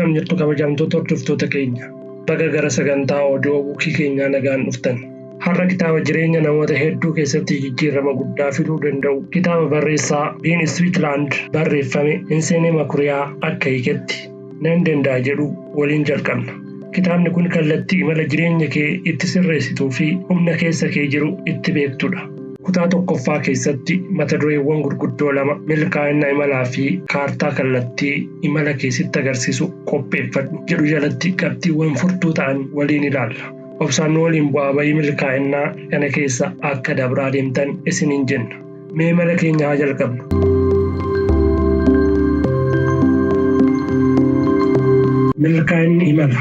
Akkam jirtu kabajamtoota hordoftoota keenya. Baga gara sagantaa oduu buukii keenyaa nagaan dhuftan. Har'a kitaaba jireenya namoota hedduu keessatti jijjiirama guddaa fiduu danda'u kitaaba barreessaa Biin Iswiitlaand barreeffame Inseenee Makuriyaa akka hiiketti nan danda'a jedhu waliin jalqabna. Kitaabni kun kallattii imala jireenya kee itti sirreessituu fi humna keessa kee jiru itti beektudha. Kutaa tokkoffaa keessatti mata dureewwan gurguddoo lama milkaa'ina imalaa fi kaartaa kallattii imala kee sitti agarsiisu qopheeffadhu jedhu jalatti qabxiiwwan furtuu ta'an waliin ilaalla. Obsaan nu waliin bu'aa bayii milkaa'innaa kana keessa akka dabraa deemtan isiniin jenna. Mee imala keenya haa jalqabnu. Milkaa'inni imala.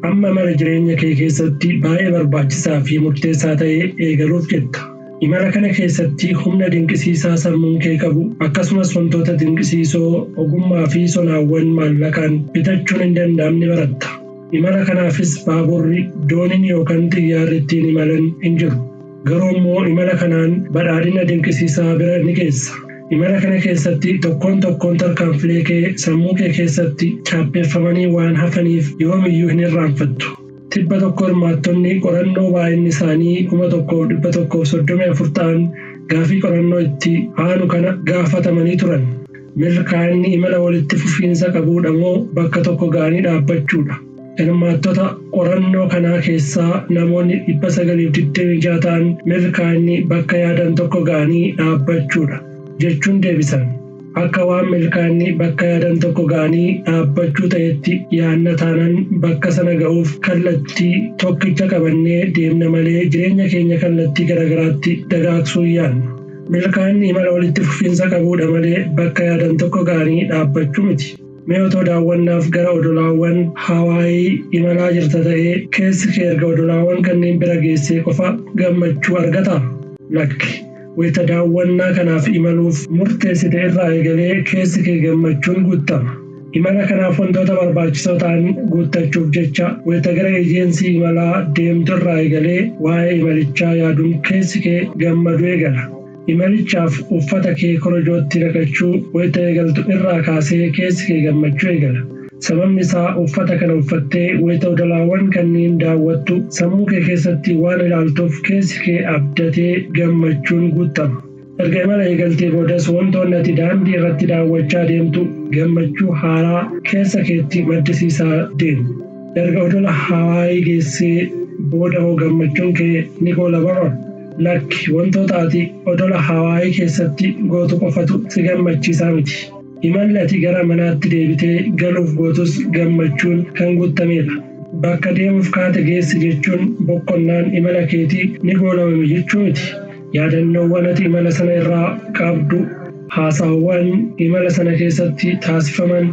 Amma imala jireenya kee keessatti baay'ee barbaachisaa fi murteessaa ta'e eegaluuf jetta. Imala kana keessatti humna dinqisiisaa sammuun kee qabu akkasumas wantoota dinqisiisoo ogummaa fi sonaawwan maallaqaan bitachuun hin danda'amne baratta. Imala kanaafis baaburri, dooniin yookaan xiyyaarri ittiin imalan hin jiru. Garuu immoo imala kanaan badhaadhina dinqisiisaa bira ni geessa. Imala kana keessatti tokkoon tokkoon tarkaanfilee kee sammuu kee keessatti chaappeffamanii waan hafaniif yoomiyyuu hin irraanfattu. Tibba tokko hirmaattonni qorannoo baay'inni isaanii 1134 ta'an gaafii qorannoo itti aanu kana gaafatamanii turan. Milkaa'inni imala walitti fufiinsa qabuudha moo bakka tokko ga'anii dhaabbachuudha? Hirmaattota qorannoo kanaa keessaa namoonni 926 ta'an milkaa'inni bakka yaadan tokko ga'anii dhaabbachuudha jechuun deebisan. Akka waan milkaa'inni bakka yaadan tokko ga'anii dhaabbachuu ta'etti yaadna taanaan bakka sana ga'uuf kallattii tokkicha qabannee deemna malee jireenya keenya kallattii garaagaraatti dagaagsuu hin yaadnu. Milkaa'inni imala walitti fufiinsa qabuudha malee bakka yaadan tokko ga'anii dhaabbachuu miti. Mee otoo daawwannaaf gara odolaawwan Hawaayii imalaa jirta ta'ee keessi kee erga odolaawwan kanneen bira geessee qofa gammachuu argataa? Lakki. Wayita daawwannaa kanaaf imaluuf murteessite irraa eegalee keessi kee gammachuun guuttama. Imala kanaaf wantoota barbaachisoo ta'an guuttachuuf jecha wayita gara eejeensii imalaa deemtu irraa eegalee waa'ee imalichaa yaaduun keessi kee gammaduu eegala. Imalichaaf uffata kee korojootti naqachuu wayita eegaltu irraa kaasee keessi kee gammachuu eegala. Sababni isaa uffata kana uffattee wayita odolaawwan kanneen daawwattu sammuu kee keessatti waan ilaaltuuf keessi kee abdatee gammachuun guuttama. Erga imala eegaltee boodas wantoonni ati daandii irratti daawwachaa deemtu gammachuu haaraa keessa keetti maddisiisaa deemu. Erga odola Hawaayii geessee booda hoo gammachuun kee ni goolabama? Lakki, wantoota ati odola Hawaayii keessatti gootu qofatu si gammachiisaa miti. Imalli ati gara manaatti deebitee galuuf gootus gammachuun kan guutamedha. Bakka deemuuf kaate geessi jechuun boqonnaan imala keetii ni goolabame jechuu miti. Yaadannoowwan ati imala sana irraa qabdu, haasaawwan imala sana keessatti taasifaman,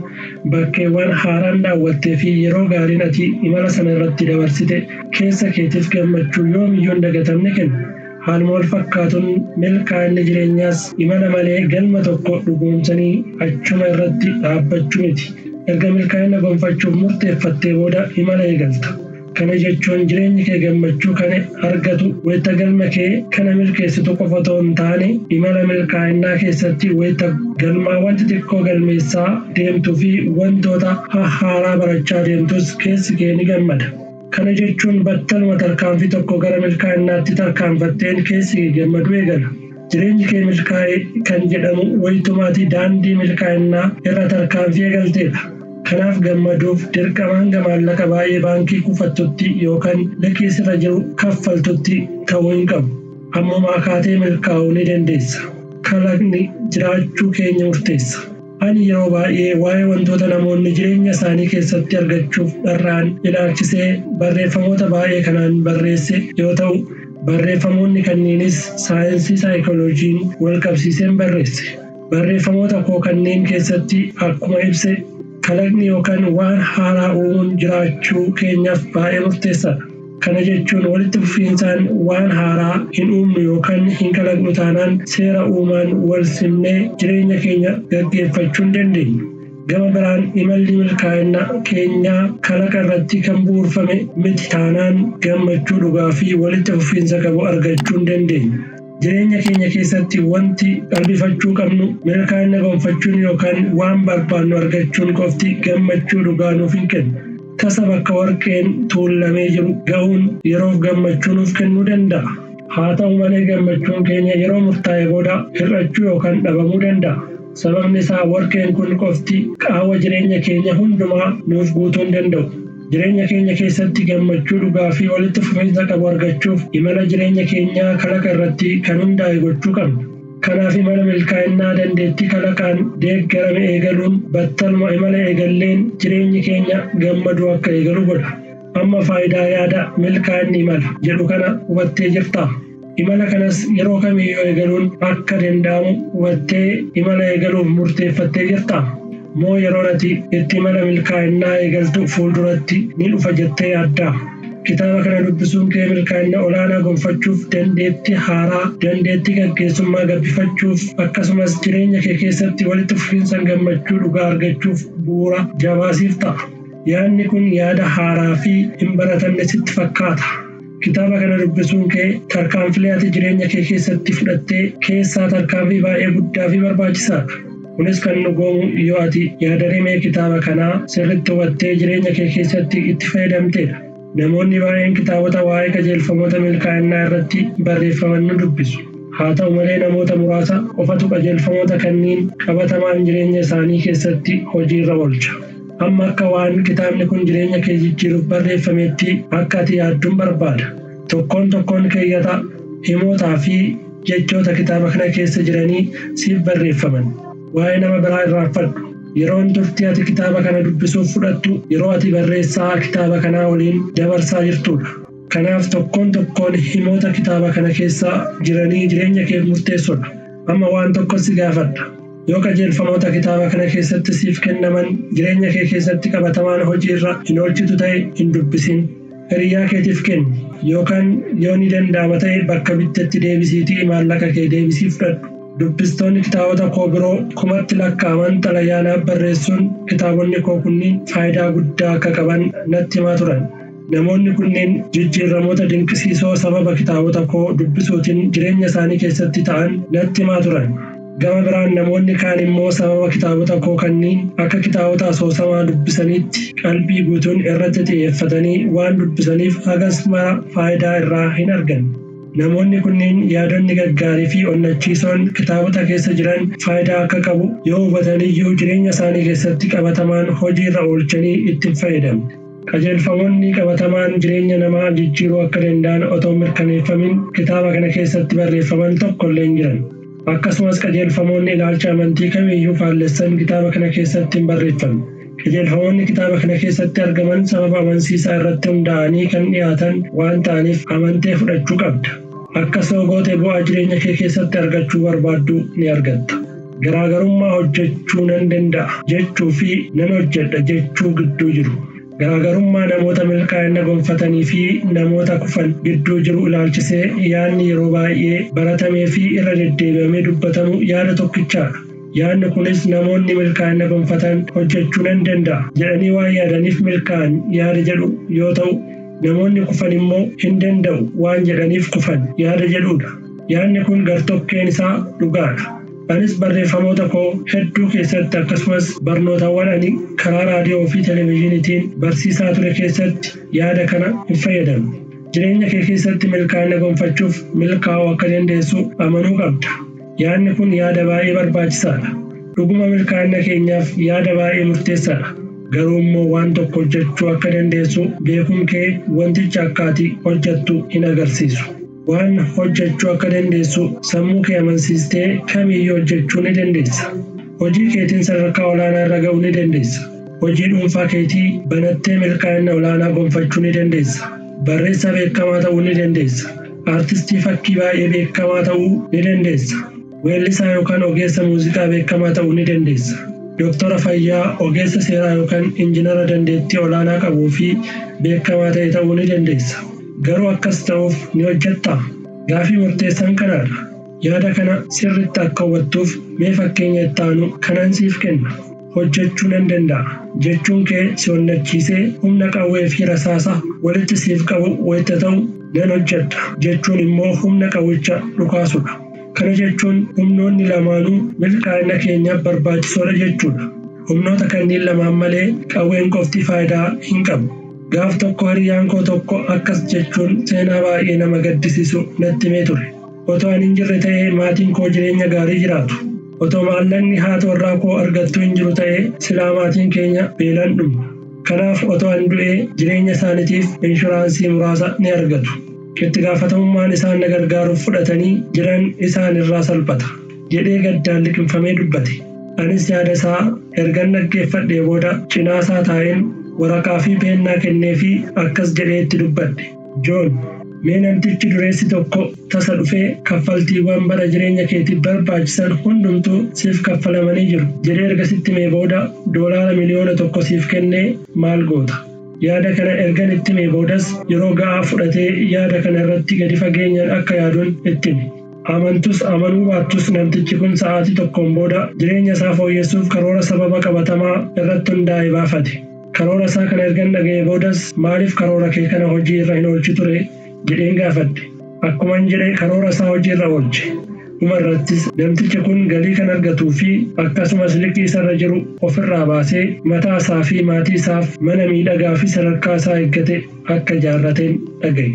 bakkeewwan haaraan daawwattee fi yeroo gaariin ati imala sana irratti dabarsite keessa keetiif gammachuu yoomiyyuu hin dagatamne kenna. Haaluma wal fakkaatuun milkaa'inni jireenyaas imala malee galma tokko dhugoomsanii achuma irratti dhaabbachuu miti. Erga milkaa'ina gonfachuuf murteeffattee booda imala eegalta. Kana jechuun jireenyi kee gammachuu kan argatu wayita galma kee kana milkeessitu qofa otoo hin taane imala milkaa'innaa keessatti wayita galmaawwan xixiqqoo galmeessaa deemtuu fi wantoota hahhaaraa barachaa deemtus keessi kee ni gammada. Kana jechuun battaluma tarkaanfii tokko gara milkaa'innaatti tarkaanfatteen keessi kee gammaduu eegala. Jireenyi kee milkaa'e kan jedhamu wayituma ati daandii milkaa'innaa irra tarkaanfii eegalteedha. Kanaaf gammaduuf dirqama hanga maallaqa baay'ee baankii kuufattutti yookaan liqii sirra jiru kaffaltutti ta'uu hin qabu. Ammumaa kaatee milkaa'uu ni dandeessa. Kalaqni jiraachuu keenya murteessa. Ani yeroo baay'ee waa'ee wantoota namoonni jireenya isaanii keessatti argachuuf dharra'an ilaalchisee barreeffamoota baay'ee kanaan barreesse yoo ta'u, barreeffamoonni kanniinis saayinsii saayikolojiin wal qabsiiseen barreesse. Barreeffamoota koo kanneen keessatti akkuma ibse kalaqni yookaan waan haaraa uumuun jiraachuu keenyaaf baay'ee murteessaadha. Kana jechuun walitti fufiinsaan waan haaraa hin uumnu yookaan hin kalaqnu taanaan seera uumaan wal simnee jireenya keenya gaggeeffachuu hin dandeenyu. Gama biraan imalli milkaa'ina keenyaa kalaqa irratti kan bu'uurfame miti taanaan gammachuu dhugaa fi walitti fufiinsa qabu argachuu hin dandeenyu. Jireenya keenya keessatti wanti qalbifachuu qabnu milkaa'ina gonfachuun yookaan waan barbaannu argachuun qofti gammachuu dhugaa nuuf hin kennu. Tasa bakka warqeen tuullamee jiru ga'uun yeroof gammachuu nuuf kennuu danda'a. Haa ta'u malee gammachuun keenya yeroo murtaa'e booda hir'achuu yookaan dhabamuu danda'a. Sababni isaa warqeen kun qofti qaawwa jireenya keenya hundumaa nuuf guutuu hin danda'u. Jireenya keenya keessatti gammachuu dhugaa fi walitti fufiinsa qabu argachuuf imala jireenya keenyaa kalaqa irratti kan hundaa'e gochuu qabna. Kanaaf imala milkaa'inaa dandeettii kalaqaan deeggarame eegaluun battaluma imala eegalleen jireenyi keenya gammaduu akka eegalu godha. Amma faayidaa yaada milkaa'inni imala jedhu kana hubattee jirtaa? Imala kanas yeroo kamiyyuu eegaluun akka danda'amu hubattee imala eegaluuf murteeffattee jirtaa? Moo yeroo ati itti imala milkaa'inaa eegaltu fuulduratti ni dhufa jettee yaaddaa? Kitaaba kana dubbisuun kee milkaa'ina olaanaa gonfachuuf, dandeettii haaraa, dandeettii gaggeessummaa gabbifachuuf, akkasumas jireenya kee keessatti walitti fufiinsaan gammachuu dhugaa argachuuf bu'uura jabaa siif ta'a. Yaadni kun yaada haaraa fi hin baratamne sitti fakkaata. Kitaaba kana dubbisuun kee tarkaanfilee ati jireenya kee keessatti fudhattee keessaa tarkaanfii baay'ee guddaa fi barbaachisaadha. Kunis kan dhugoomu yoo ati yaada rimee kitaaba kanaa sirriitti hubattee jireenya kee keessatti itti fayyadamtedha. Namoonni baay'een kitaabota waa'ee qajeelfamoota milkaa'inaa irratti barreeffaman ni dubbisu. Haa ta'u malee namoota muraasa qofatu qajeelfamoota kanneen qabatamaan jireenya isaanii keessatti hojiirra oolcha. Amma akka waan kitaabni kun jireenya kee jijjiiruuf barreeffametti akka ati yaadduun barbaada. Tokkoon tokkoon keeyyata himootaa fi jechoota kitaaba kana keessa jiranii siif barreeffaman. Waa'ee nama biraa irraanfadhu. Yeroon turtii ati kitaaba kana dubbisuuf fudhattu yeroo ati barreessaa kitaaba kanaa waliin dabarsaa jirtudha. Kanaaf tokkoon tokkoon himoota kitaaba kana keessa jiranii jireenya keef murteessudha. Amma waan tokko si gaafadha. Yoo qajeelfamoota kitaaba kana keessatti siif kennaman jireenya kee keessatti qabatamaan hojiirra hin oolchitu ta'e hin dubbisin. Hiriyaa keetiif kenni yookaan yoo ni danda'ama ta'e bakka bittetti deebisiitii maallaqa kee deebisii fudhadhu. Dubbistoonni kitaabota koo biroo kumatti lakkaa'aman xalayaa naaf barreessuun kitaabonni koo kunniin faayidaa guddaa akka qaban natti himaa turan. Namoonni kunneen jijjiiramoota dinqisiisoo sababa kitaabota koo dubbisuutiin jireenya isaanii keessatti ta'an natti himaa turan. Gama biraan namoonni kaan immoo sababa kitaabota koo kanneen akka kitaabota asoosamaa dubbisaniitti qalbii guutuun irratti xiyyeeffatanii waan dubbisaniif hagas mara faayidaa irraa hin arganne. Namoonni kunneen yaadonni gaggaarii fi onnachiisoon kitaabota keessa jiran faayidaa akka qabu yoo hubataniyyuu jireenya isaanii keessatti qabatamaan hojiirra oolchanii itti hin fayyadamne. Qajeelfamoonni qabatamaan jireenya namaa jijjiiruu akka danda'an otoo mirkaneeffamin kitaaba kana keessatti barreeffaman tokko illee hin jiran. Akkasumas qajeelfamoonni ilaalcha amantii kamiiyyuu faallessan kitaaba kana keessatti hin barreeffamne. Qajeelfamoonni kitaaba kana keessatti argaman sababa amansiisaa irratti hundaa'anii kan dhiyaatan waan ta'aniif amantee fudhachuu qabda. Akkas yoo goote bu'aa jireenya kee keessatti argachuu barbaaddu ni argatta. Garaagarummaa hojjechuu nan danda'a jechuu fi nan hojjedha jechuu gidduu jiru. Garaagarummaa namoota milkaa'ina gonfatanii fi namoota kufan gidduu jiru ilaalchisee yaadni yeroo baay'ee baratamee fi irra deddeebi'amee dubbatamu yaada tokkichaadha. Yaadni kunis namoonni milkaa'ina gonfatan hojjechuu nan danda'a jedhanii waan yaadaniif milkaa'an yaada jedhu yoo ta'u, namoonni kufan immoo hin danda'u waan jedhaniif kufan yaada jedhudha. Yaadni kun gartokkeen isaa dhugaadha. Anis barreeffamoota koo hedduu keessatti akkasumas barnootawwan ani karaa raadiyoo fi televezyiiniitiin barsiisaa ture keessatti yaada kana hin fayyadamne. Jireenya kee keessatti milkaa'ina gonfachuuf milkaa'uu akka dandeessu amanuu qabda. Yaadni kun yaada baay'ee barbaachisaadha. Dhuguma milkaa'ina keenyaaf yaada baay'ee murteessaadha. Garuu immoo waan tokko hojjechuu akka dandeessu beekuun kee wanticha akka ati hojjettu hin agarsiisu. Waan hojjechuu akka dandeessu sammuu kee amansiistee kamiyyuu hojjechuu ni dandeessa. Hojii keetiin sadarkaa olaanaa irra ga'uu ni dandeessa. Hojii dhuunfaa keetii banattee milkaa'ina olaanaa gonfachuu ni dandeessa. Barreessaa beekamaa ta'uu ni dandeessa. Aartistii fakkii baay'ee beekamaa ta'uu ni dandeessa. Weellisaa yookaan ogeessa muuziqaa beekamaa ta'uu ni dandeessa. Dooktora fayyaa, ogeessa seeraa yookaan injinara dandeettii olaanaa qabuu fi beekamaa ta'e ta'uu ni dandeessa. Garuu akkas ta'uuf ni hojjettaa? Gaafii murteessaan kanaadha. Yaada kana sirriitti akka hubattuuf mee fakkeenya itti aanu kanan siif kenna. Hojjechuu nan danda'a jechuun kee si onnachiisee humna qawwee fi rasaasa walitti siif qabu wayita ta'u nan hojjedha jechuun immoo humna qawwicha dhukaasudha. Kana jechuun humnoonni lamaanuu milkaa'ina keenyaaf barbaachisoodha jechuudha. Humnoota kanneen lamaan malee qawween qofti faayidaa hin qabu. Gaaf tokko hiriyyaan koo tokko akkas jechuun seenaa baay'ee nama gaddisiisu natti himee ture. Otoo ani hin jirre ta'ee maatiin koo jireenya gaarii jiraatu. Otoo maallaqni haati warraa koo argattu hin jiru ta'ee silaa maatiin keenya beelaan dhumna. Kanaaf otoo ani du'ee jireenya isaaniitiif inshuraansii muraasa ni argatu. Itti gaafatamummaan isaan na gargaaruuf fudhatanii jiran isaan irraa salphata jedhee gaddaan liqimfamee dubbate. Anis yaada isaa ergan dhaggeeffadhee booda cinaa isaa taa'een waraqaa fi peennaa kenneefii akkas jedhee itti dubbadhe. Joon, mee namtichi dureessi tokko tasa dhufee kaffaltiiwwan bara jireenya keetiif barbaachisan hundumtuu siif kaffalamanii jiru jedhee erga sitti himee booda $1 miliyoona siif kennee maal goota? Yaada kana ergan itti himee boodas yeroo ga'aa fudhatee yaada kana irratti gadi fageenyaan akka yaaduun itti hime. Amantus amanuu baattus namtichi kun sa'aatii tokkoon booda jireenya isaa fooyyessuuf karoora sababa qabatamaa irratti hundaa'e baafate. Karoora isaa kana ergan dhaga'ee boodas maaliif karoora kee kana hojii irra hin oolchi ture jedheen gaafadhe. Akkuman jedhe karoora isaa hojii irra oolche. Dhuma irrattis namtichi kun galii kan argatuu fi akkasumas liqii isarra jiru ofirraa baasee mataa isaa fi maatii isaaf mana miidhagaa fi sadarkaa isaa eeggate akka ijaarrateen dhaga'e.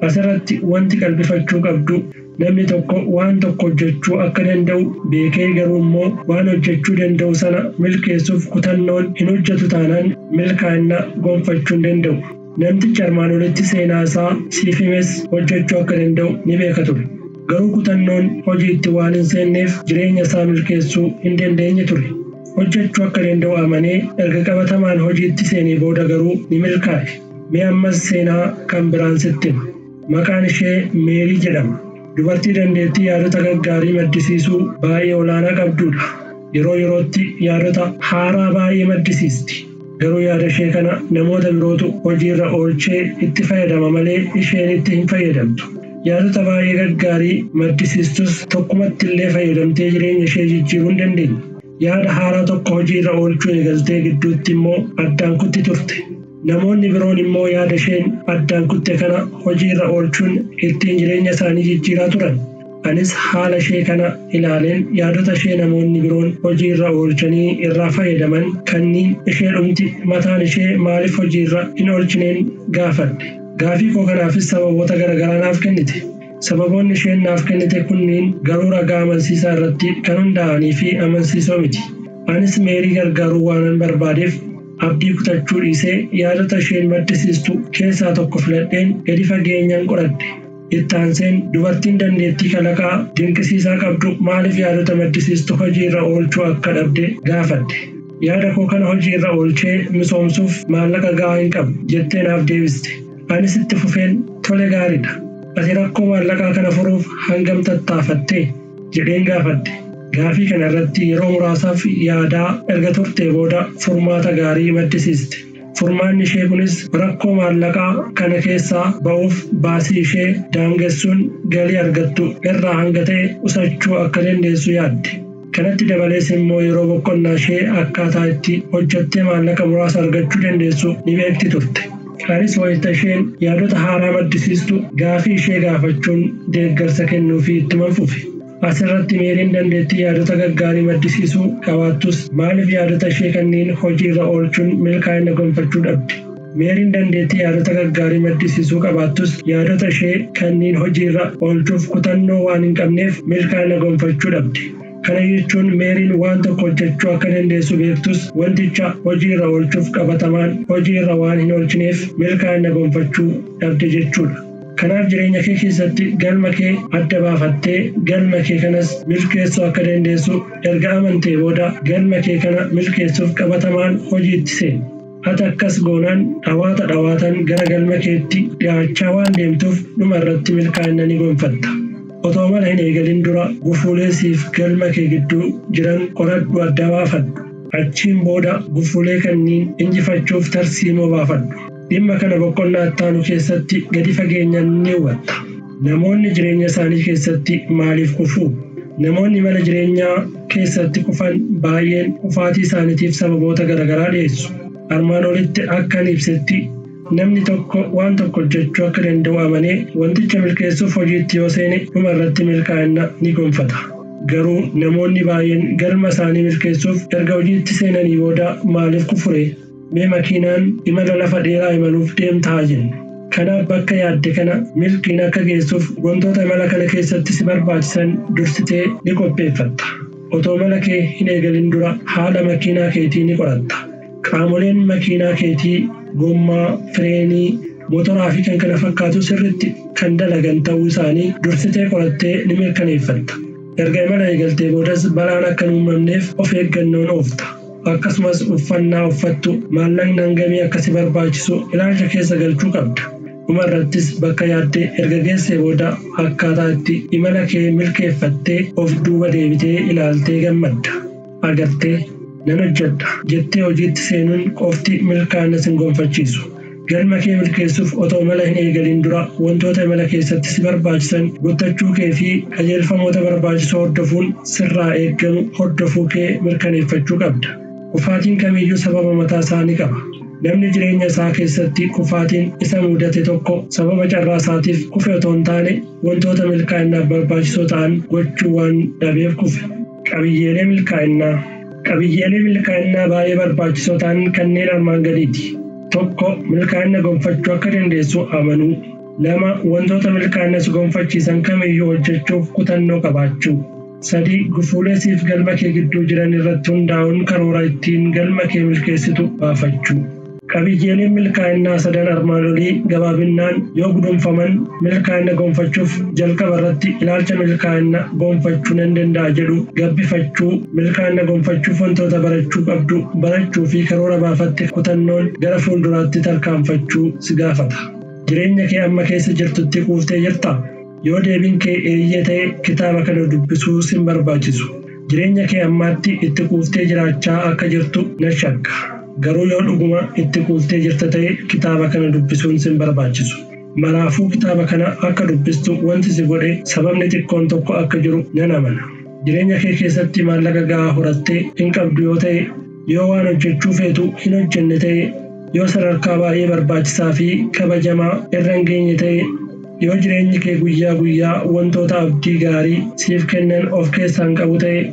Asirratti wanti qalbifachuu qabdu namni tokko waan tokko hojjechuu akka danda'u beekee garuu immoo waan hojjechuu danda'u sana milkeessuuf kutannoon hin hojjetu taanaan milkaa'ina gonfachuu hin danda'u. Namtichi armaan olitti seenaa isaa siif himes hojjechuu akka danda'u ni beeka ture. Garuu kutannoon hojiitti waan hin seenneef jireenya isaa milkeessuu hin dandeenye ture. Hojjechuu akka danda'u amanee erga qabatamaan hojiitti seenee booda garuu ni milkaa'e. Mee ammas seenaa kan biraan sitti hima. Maqaan ishee Meerii jedhama. Dubartii dandeettii yaadota gaggaarii maddisiisuu baay'ee olaanaa qabdudha. Yeroo yerootti yaadota haaraa baay'ee maddisiisti. Garuu yaada ishee kana namoota birootu hojiirra oolchee itti fayyadama malee isheen itti hin fayyadamtu. Yaadota baay'ee gaggaarii maddisiistus tokkumatti illee fayyadamtee jireenya ishee jijjiiruu hin dandeenye. Yaada haaraa tokko hojiirra oolchuu eegaltee gidduutti immoo addaan kutti turte. Namoonni biroon immoo yaada isheen addaan kutte kana hojiirra oolchuun ittiin jireenya isaanii jijjiiraa turan. Anis haala ishee kana ilaaleen yaadota ishee namoonni biroon hojiirra oolchanii irraa fayyadaman kanneen ishee dhumti mataan ishee maaliif hojiirra hin oolchineen gaafadhe. Gaafii koo kanaafis sababoota garaagaraa naaf kennite. Sababoonni isheen naaf kennite kunniin garuu ragaa amansiisaa irratti kan hundaa'anii fi amansiisoo miti. Anis Meerii gargaaruu waanan barbaadeef abdii kutachuu dhiisee yaadota isheen maddisiistu keessaa tokko filadheen gadi fageenyaan qoradhe. Ittaanseen dubartiin dandeettii kalaqaa dinqisiisaa qabdu maaliif yaadota maddisiistu hojiirra oolchuu akka dhabde gaafadhe. Yaada koo kana hojiirra oolchee misoomsuuf maallaqa gahaa hin qabu jettee naaf deebiste. Anis itti fufeen tole gaariidha. Ati rakkoo maallaqaa kana furuuf hangam tattaafattee jedheen gaafadhe. Gaafii kana irratti yeroo muraasaaf yaadaa erga turtee booda furmaata gaarii maddisiiste. Furmaanni ishee kunis rakkoo maallaqaa kana keessaa ba'uuf baasii ishee daangessuun galii argattu irraa hanga ta'e qusachuu akka dandeessu yaadde. Kanatti dabalees immoo yeroo boqonnaa ishee akkaataa itti hojjattee maallaqa muraasa argachuu dandeessu ni beekti turte. Anis wayita isheen yaadota haaraa maddisiistu gaafii ishee gaafachuun deeggarsa kennuufii ittuma fufe. Asirratti Meeriin dandeettii yaadota gaggaarii maddisiisuu qabaattus maaliif yaadota ishee kanneen hojiirra oolchuun milkaa'ina gonfachuu dhabde? Meeriin dandeettii yaadota gaggaarii maddisiisuu qabaattus yaadota ishee kanneen hojiirra oolchuuf kutannoo waan hin qabneef milkaa'ina gonfachuu dhabde. Kana jechuun Meeriin waan tokko hojjechuu akka dandeessu beektus wanticha hojiirra oolchuuf qabatamaan hojiirra waan hin oolchineef milkaa'ina gonfachuu dhabde jechuudha. Kanaaf jireenya kee keessatti galma kee adda baafattee galma kee kanas milkeessuu akka dandeessu erga amantee booda galma kee kana milkeessuuf qabatamaan hojiitti seeni. Ati akkas goonaan dhawaata dhawaatan gara galma keetti dhiyaachaa waan deemtuuf dhuma irratti milkaa'ina ni gonfatta. Otoo mala hin eegalin dura gufuulee siif galma kee gidduu jiran qoradhu adda baafadhu. Achiin booda gufuulee kanneen injifachuuf tarsiimoo baafadhu. Dhimma kana boqonnaa ittaanu keessatti gadi fageenyaan ni hubatta. Namoonni jireenya isaanii keessatti maaliif kufuu? Namoonni mala jireenyaa keessatti kufan baay'een kufaatii isaaniitiif sababoota garaagaraa dhiyeessu. Armaan olitti akkan ibsetti Namni tokko waan tokko hojjechuu akka danda'u amanee wanticha milkeessuuf hojiitti yoo seene dhuma irratti milkaa'ina ni gonfata. Garuu namoonni baay'een galma isaanii milkeessuuf erga hojiitti seenanii booda maaliif kufure? Mee makiinaan imala lafa dheeraa imaluuf deemta haa jennu. Kanaaf bakka yaadde kana milkiin akka geessuuf wantoota imala kana keessatti si barbaachisan dursitee ni qopheeffatta. Otoo imala kee hin eegalin dura haala makiinaa keetii ni qoratta. Qaamoleen makiinaa keetii gommaa, fireenii, motoraa fi kan kana fakkaatu sirriitti kan dalagan ta'uu isaanii dursitee qorattee ni mirkaneeffatta. Erga imala eegaltee boodas balaan akka hin uumamneef of eeggannoon oofta. Akkasumas uffannaa uffattu maallaqni hangamii akka si barbaachisu ilaalcha keessa galchuu qabda. Dhuma irrattis bakka yaaddee erga geessee booda akkaataa itti imala kee milkeeffattee of duuba deebitee ilaaltee gammadda. Agartee nan hojjedha jettee hojiitti seenuun qofti milkaa'ina sin gonfachiisu. Galma kee milkeessuuf otoo imala hin eegalin dura wantoota imala keessatti si barbaachisan guuttachuu kee fi qajeelfamoota barbaachisoo hordofuun sirraa eeggamu hordofuu kee mirkaneeffachuu qabda. Kufaatiin kamiyyuu sababa mataa isaa ni qaba. Namni jireenya isaa keessatti kufaatiin isa mudate tokko sababa carraa isaatiif kufe otoo hin taane wantoota milkaa'inaaf barbaachisoo ta'an gochuu waan dhabeef kufe. Qabiyyeelee milkaa'innaa. Qabiyyeelee milkaa'innaa baay'ee barbaachisoo ta'an kanneen armaan gadiiti. 1. Milkaa'ina gonfachuu akka dandeessu amanuu. 2. Wantoota milkaa'ina si gonfachiisan kamiyyuu hojjechuuf kutannoo qabaachuu. 3. Gufuulee siif galma kee gidduu jiran irratti hundaa'uun karoora ittiin galma kee milkeessitu baafachuu. Qabiyyeeleen milkaa'innaa sadan armaan olii gabaabinnaan yoo gudunfaman milkaa'ina gonfachuuf jalqaba irratti ilaalcha milkaa'ina gonfachuu nan danda'a jedhu gabbifachuu, milkaa'ina gonfachuuf wantoota barachuu qabdu barachuu fi karoora baafatte kutannoon gara fuulduraatti tarkaanfachuu si gaafata. Jireenya kee amma keessa jirtutti quuftee jirtaa? Yoo deebiin kee eeyyee ta'e kitaaba kana dubbisuu sin barbaachisu. Jireenya kee ammaatti itti quuftee jiraachaa akka jirtu nan shakka. Garuu yoo dhuguma itti quuftee jirta ta'e kitaaba kana dubbisuun sin barbaachisu. Maraafuu kitaaba kana akka dubbistu wanti si godhe sababni xiqqoon tokko akka jiru nan amana. Jireenya kee keessatti maallaqa gahaa horattee hin qabdu yoo ta'e, yoo waan hojjechuu feetu hin hojjenne ta'e, yoo sadarkaa baay'ee barbaachisaa fi kabajamaa irra hin geenye ta'e, yoo jireenyi kee guyyaa guyyaa wantoota abdii gaarii siif kennan of keessaa hin qabu ta'e,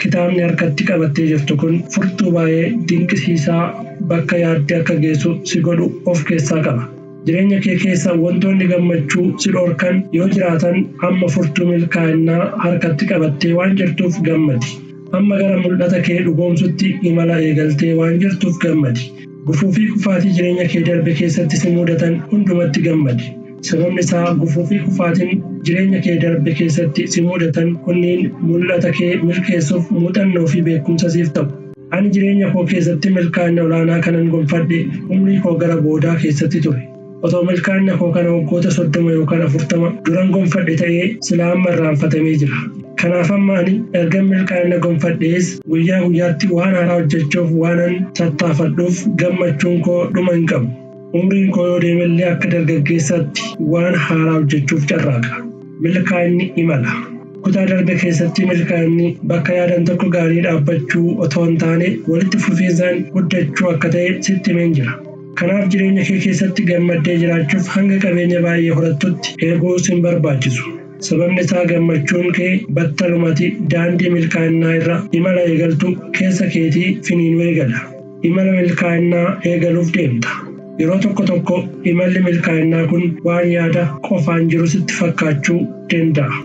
kitaabni harkatti qabattee jirtu kun furtuu baay'ee dinqisiisaa bakka yaadde akka geessu si godhu of keessaa qaba. Jireenya kee keessa wantoonni gammachuu si dhorkan yoo jiraatan amma furtuu milkaa'innaa harkatti qabattee waan jirtuuf gammadi. Amma gara mul'ata kee dhugoomsutti imala eegaltee waan jirtuuf gammadi. Gufuu fi kufaatii jireenya kee darbe keessatti si mudatan hundumatti gammadi. Sababni isaa gufuu fi kufaatiin jireenya kee darbe keessatti si mudatan kunniin mul'ata kee milkeessuuf muuxannoo fi beekumsa siif ta'u. Ani jireenya koo keessatti milkaa'ina olaanaa kanan gonfadhe umrii koo gara boodaa keessatti ture. Otoo milkaa'ina koo kana waggoota 30 yookaan 40 duran gonfadhe ta'ee silaa amma irraanfatamee jira. Kanaaf amma ani ergan milkaa'ina gonfadhees guyyaa guyyaatti waan haaraa hojjechuuf waanan tattaafadhuuf gammachuun koo dhuma hin qabu. Umriin koo yoo deemellee akka dargaggeessaatti waan haaraa hojjechuuf carraaqa. Milkaa'inni imala. Kutaa darbe keessatti milkaa'inni bakka yaadan tokko gaarii dhaabbachuu otoo hin taane walitti fufiinsaan guddachuu akka ta'e sitti himeen jira. Kanaaf jireenya kee keessatti gammaddee jiraachuuf hanga qabeenya baay'ee horattutti eeguu sin barbaachisu. Sababni isaa gammachuun kee battalumatti daandii milkaa'innaa irra imala eegaltu keessa keetii finiinuu eegala. Imala milkaa'innaa eegaluuf deemta. Yeroo tokko tokko imalli milkaa'innaa kun waan yaada qofaan jiru sitti fakkaachuu danda'a.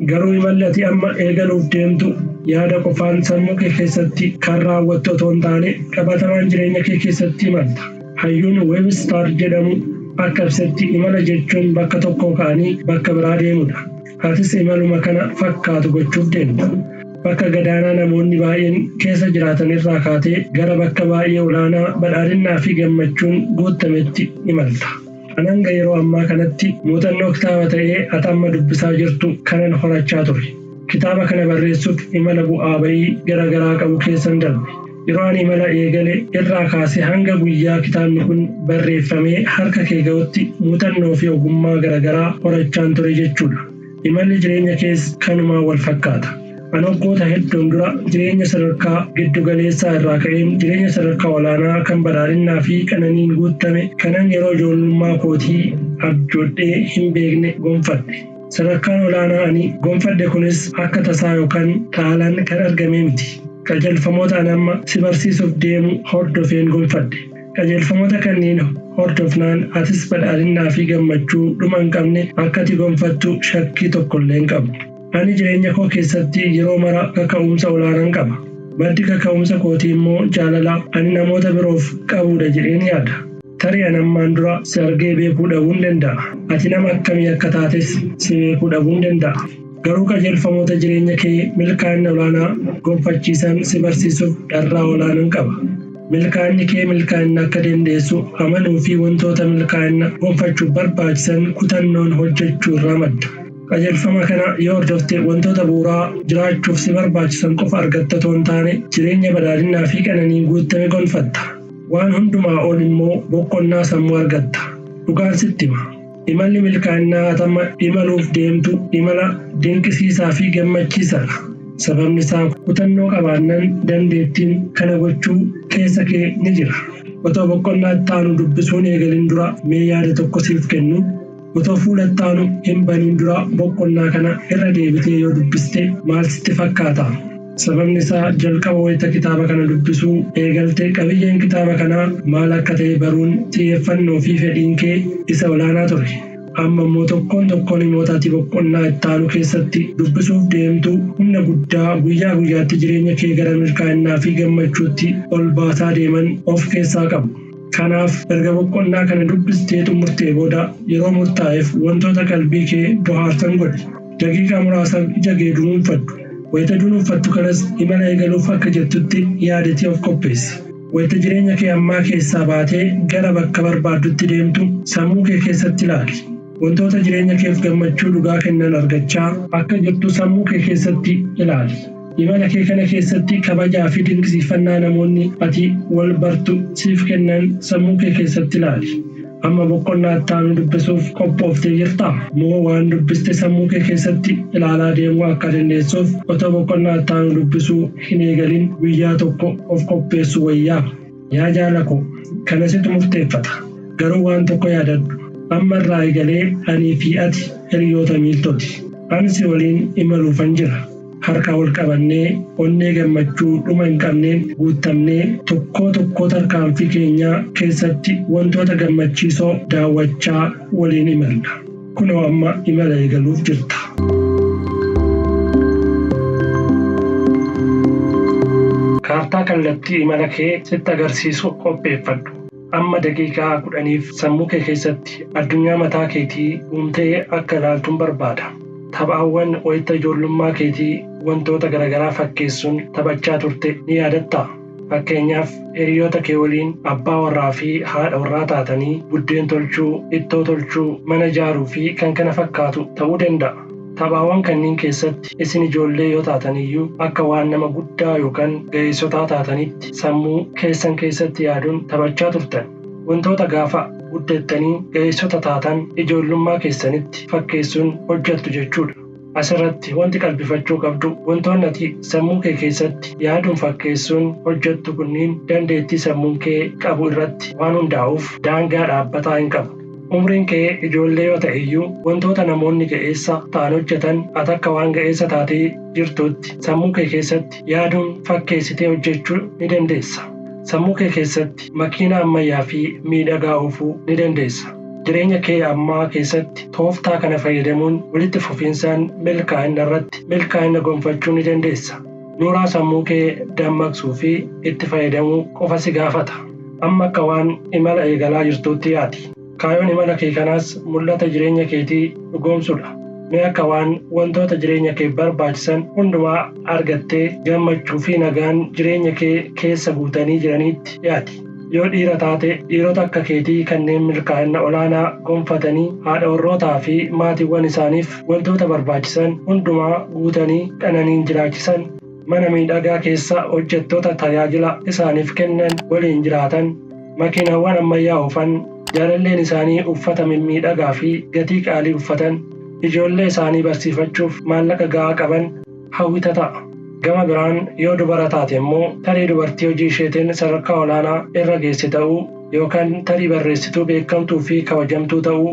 Garuu imalli ati amma eegaluuf deemtu yaada qofaan sammuu kee keessatti kan raawwattu otoo hin taane qabatamaan jireenya kee keessatti imalta. Hayyuun Webster jedhamu akka ibsetti imala jechuun bakka tokkoo ka'anii bakka biraa deemudha. Atis imaluma kana fakkaatu gochuuf deemta. Bakka gadaanaa namoonni baay'een keessa jiraatan irraa kaatee gara bakka baay'ee olaanaa badhaadhinnaa fi gammachuun guutametti imalta. An hanga yeroo ammaa kanatti muuxannoo kitaaba ta'ee ati amma dubbisaa jirtu kanan horachaa ture. Kitaaba kana barreessuuf imala bu'aa bayii garaagaraa qabu keessan darbe. Yeroo ani imala eegale irraa kaasee hanga guyyaa kitaabni kun barreeffamee harka kee ga'utti muuxannoo fi ogummaa garaagaraa horachaan ture jechuudha. Imalli jireenya kees kanumaan wal fakkaata. An waggoota hedduun dura jireenya sadarkaa giddu galeessaa irraa ka'een jireenya sadarkaa olaanaa kan badhaadhinnaa fi qananiin guutame kanan yeroo ijoollummaa kootii abjoodhee hin beekne gonfadhe. Sadarkaan olaanaa ani gonfadhe kunis akka tasaa yookaan taalaan kan argame miti. Qajeelfamoota an amma si barsiisuuf deemu hordofeen gonfadhe. Qajeelfamoota kanneen hordofnaan atis badhaadhinnaa fi gammachuu dhuma hin qabne akka ati gonfattu shakkii tokkollee hin qabu. Ani jireenya koo keessatti yeroo mara kaka'umsa olaanaan qaba. Maddi kaka'umsa kootii immoo jaalala ani namoota biroof qabudha jedheen yaada. Tarii ani ammaan dura si argee beekuu dhabuun danda'a. Ati nama akkamii akka taates si beekuu dhabuun danda'a. Garuu qajeelfamoota jireenya kee milkaa'ina olaanaa gonfachiisan si barsiisuuf dharraa olaanaan qaba. Milkaa'inni kee milkaa'ina akka dandeessu amanuu fi wantoota milkaa'ina gonfachuuf barbaachisan kutannoon hojjechuu irraa madda. Qajeelfama kana yoo hordofte wantoota bu'uuraa jiraachuuf si barbaachisan qofa argatta otoo hin taane jireenya badhaadhinnaa fi qananiin guutame gonfatta. Waan hundumaa ol immoo boqonnaa sammuu argatta. Dhugaan sitti hima. Imalli milkaa'inaa ati amma imaluuf deemtu imala dinqisiisaa fi gammachiisaadha. Sababni isaa kutannoo qabaannaan dandeettiin kana gochuu keessa kee ni jira. Otoo boqonnaa itti aanu dubbisuun eegalin dura mee yaada tokko siif kennu. Otoo fuula itti aanu hin baniin dura boqonnaa kana irra deebitee yoo dubbiste maal sitti fakkaata? Sababni isaa jalqaba wayita kitaaba kana dubbisuu eegalte qabiyyeen kitaaba kanaa maal akka ta'e baruun xiyyeeffannoo fi fedhiin kee isa olaanaa ture. Amma immoo tokkoon tokkoon himoota ati boqonnaa itti aanu keessatti dubbisuuf deemtu humna guddaa guyyaa guyyaatti jireenya kee gara milkaa'inaa fi gammachuutti ol baasaa deeman of keessaa qabu. Kanaaf erga boqonnaa kana dubbistee xumurtee booda yeroo murtaa'eef wantoota qalbii kee bohaarsan godhi. Daqiiqaa muraasaaf ija kee dunuunfadhu. Wayita dunuunfattu kanas imala eegaluuf akka jettutti yaadatii of qopheessi. Wayita jireenya kee ammaa keessaa baatee gara bakka barbaaddutti deemtu sammuu kee keessatti ilaali. Wantoota jireenya keef gammachuu dhugaa kennan argachaa akka jirtu sammuu kee keessatti ilaali. Imala kee kana keessatti kabajaa fi dinqisiifannaa namoonni ati wal bartu siif kennan sammuu kee keessatti ilaali. Amma boqonnaa itti aanu dubbisuuf qophooftee jirtaa? Moo waan dubbiste sammuu kee keessatti ilaalaa deemuu akka dandeessuuf otoo boqonnaa itti aanu dubbisuu hin eegalin guyyaa tokko of qopheessu wayyaa? Yaa jaala ko, kana situ murteeffata. Garuu waan tokko yaadadhu. Amma irraa eegalee anii fi ati hiriyoota miiltooti. Ani si waliin imaluufan jira. Harka wal qabannee onnee gammachuu dhuma hin qabneen guuttamnee tokkoo tokkoo tarkaanfii keenyaa keessatti wantoota gammachiisoo daawwachaa waliin imalla. Kunoo amma imala eegaluuf jirta. Kaartaa kallattii imala kee sitti agarsiisu qopheeffadhu. Amma daqiiqaa 10f sammuu kee keessatti addunyaa mataa keetii uumtee akka ilaaltun barbaada. Taphaawwan wayita ijoollummaa keetii wantoota garagaraa fakkeessuun taphachaa turte ni yaadattaa? Fakkeenyaaf, hiriyoota kee waliin abbaa warraa fi haadha warraa taatanii buddeen tolchuu, ittoo tolchuu, mana ijaaruu fi kan kana fakkaatu ta'uu danda'a. Taphaawwan kanniin keessatti isin ijoollee yoo taataniyyuu akka waan nama guddaa yookaan ga'eessotaa taataniitti sammuu keessan keessatti yaaduun taphachaa turtan. Wantoota gaafa guddattanii ga'eessota taatan ijoollummaa keessanitti fakkeessuun hojjattu jechuudha. Asirratti wanti qalbifachuu qabdu wantoonni ati sammuu kee keessatti yaaduun fakkeessuun hojjattu kunniin dandeettii sammuun kee qabu irratti waan hundaa'uuf daangaa dhaabbataa hin qabu. Umriin kee ijoollee yoo ta'eyyuu wantoota namoonni ga'eessa ta'an hojjatan ati akka waan ga'eessa taatee jirtuutti sammuu kee keessatti yaaduun fakkeessitee hojjechuu ni dandeessa. Sammuu kee keessatti makiinaa ammayyaa fi miidhagaa oofuu ni dandeessa. Jireenya kee ammaa keessatti tooftaa kana fayyadamuun walitti fufiinsaan milkaa'inna irratti milkaa'inna gonfachuu ni dandeessa. Nooraa sammuu kee dammaqsuu fi itti fayyadamuu qofa si gaafata. Amma akka waan imala eegalaa jirtuutti yaadi. Kaayoon imala kee kanaas mul'ata jireenya keetii dhugoomsuudha. Mee akka waan wantoota jireenya keef barbaachisan hundumaa argattee gammachuu fi nagaan jireenya kee keessa guutanii jiraniitti yaadi. Yoo dhiira taate dhiirota akka keetii kanneen milkaa'inna olaanaa gonfatanii haadha warrootaa fi maatiiwwan isaaniif wantoota barbaachisan hundumaa guutanii qananiin jiraachisan, mana miidhagaa keessa hojjettoota tajaajila isaaniif kennan waliin jiraatan, makiinaawwan ammayyaa oofan, jaalalleen isaanii uffata mimmiidhagaa fi gatii qaalii uffatan, ijoollee isaanii barsiifachuuf maallaqa ga'aa qaban, hawwita ta'a. Gama biraan yoo dubara taate immoo tarii dubartii hojii isheetiin sadarkaa olaanaa irra geesse ta'uu yookaan tarii barreessituu beekamtuu fi kabajamtuu ta'uu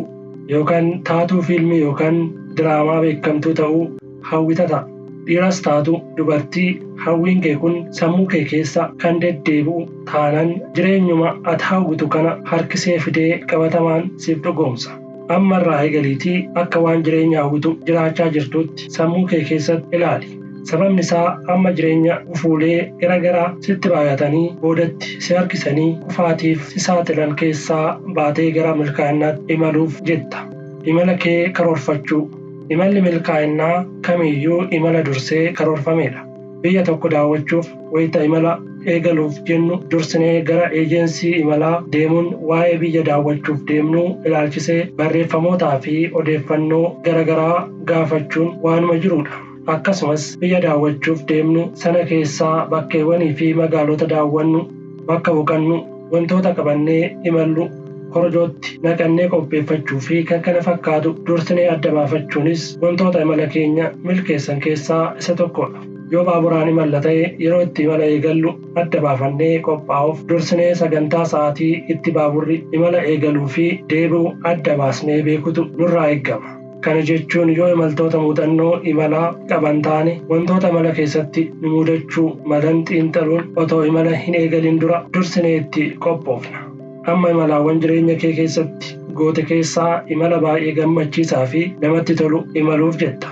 yookaan taatuu fiilmii yookaan diraamaa beekamtuu ta'uu hawwita ta'a. Dhiiras taatu dubartii hawwiin kee kun sammuu kee keessa kan deddeebi'u taanan jireenyuma ati hawwitu kana harkisee fidee qabatamaan siif dhugoomsa. Amma irraa eegaliitii akka waan jireenya hawwitu jiraachaa jirtuutti sammuu kee keessatti ilaali. Sababni isaa amma jireenya gufuulee gara garaa sitti baay'atanii boodatti si harkisanii kufaatiif si saaxilan keessaa baatee gara milkaa'inaatti imaluuf jetta. Imala kee karoorfachuu. Imalli milkaa'innaa kamiyyuu imala dursee karoorfamedha. Biyya tokko daawwachuuf wayita imala eegaluuf jennu dursinee gara eejensii imalaa deemuun waa'ee biyya daawwachuuf deemnuu ilaalchisee barreeffamootaa fi odeeffannoo garagaraa gaafachuun waanuma jirudha. Akkasumas biyya daawwachuuf deemnu sana keessaa bakkeewwanii fi magaalota daawwannu, bakka boqannu, wantoota qabannee imallu korojootti naqannee qopheeffachuu fi kan kana fakkaatu dursinee adda baafachuunis wantoota imala keenya milkeessan keessaa isa tokkodha. Yoo baaburaan imalla ta'e yeroo itti imala eegallu adda baafannee qophaa'uuf dursinee sagantaa sa'aatii itti baaburri imala eegaluu fi deebi'u adda baasnee beekutu nurraa eeggama. Kana jechuun yoo imaltoota muuxannoo imalaa qaban taane wantoota imala keessatti nu mudachuu malan xiinxaluun otoo imala hin eegalin dura dursinee itti qophoofna. Amma imalaawwan jireenya kee keessatti goote keessaa imala baay'ee gammachiisaa fi namatti tolu imaluuf jetta.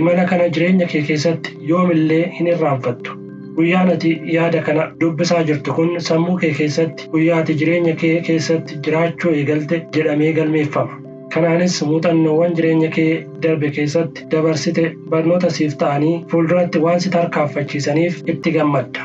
Imala kana jireenya kee keessatti yoomillee hin irraanfattu. Guyyaan ati yaada kana dubbisaa jirtu kun sammuu kee keessatti guyyaa ati jireenya kee keessatti jiraachuu eegalte jedhamee galmeeffama. Kanaanis muuxannoowwan jireenya kee darbe keessatti dabarsite barnoota siif ta'anii fuulduratti waan si tarkaanfachiisaniif itti gammadda.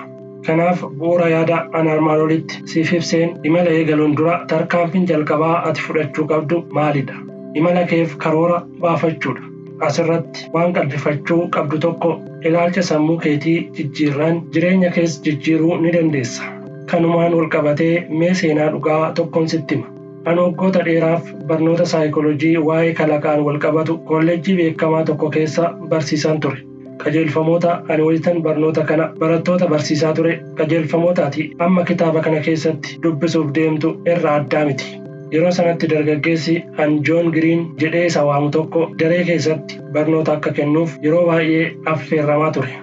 Kanaaf bu'uura yaada an armaan olitti siif ibseen imala eegaluun dura tarkaanfiin jalqabaa ati fudhachuu qabdu maalidha? Imala keef karoora baafachuudha. Asirratti waan qalbifachuu qabdu tokko ilaalcha sammuu keetii jijjiirraan jireenya kees jijjiiruu ni dandeessa. Kanumaan walqabatee mee seenaa dhugaa tokkon sitti hima. An waggoota dheeraaf barnoota saayikolojii waa'ee kalaqaan walqabatu kolleejjii beekamaa tokko keessa barsiisaan ture. Qajeelfamoota ani wayitan barnoota kana barattoota barsiisaa ture qajeelfamoota ati amma kitaaba kana keessatti dubbisuuf deemtu irraa addaa miti. Yeroo sanatti dargaggeessi an Joon Giriin jedhee isa waamu tokko daree keessatti barnoota akka kennuuf yeroo baay'ee affeerramaa ture.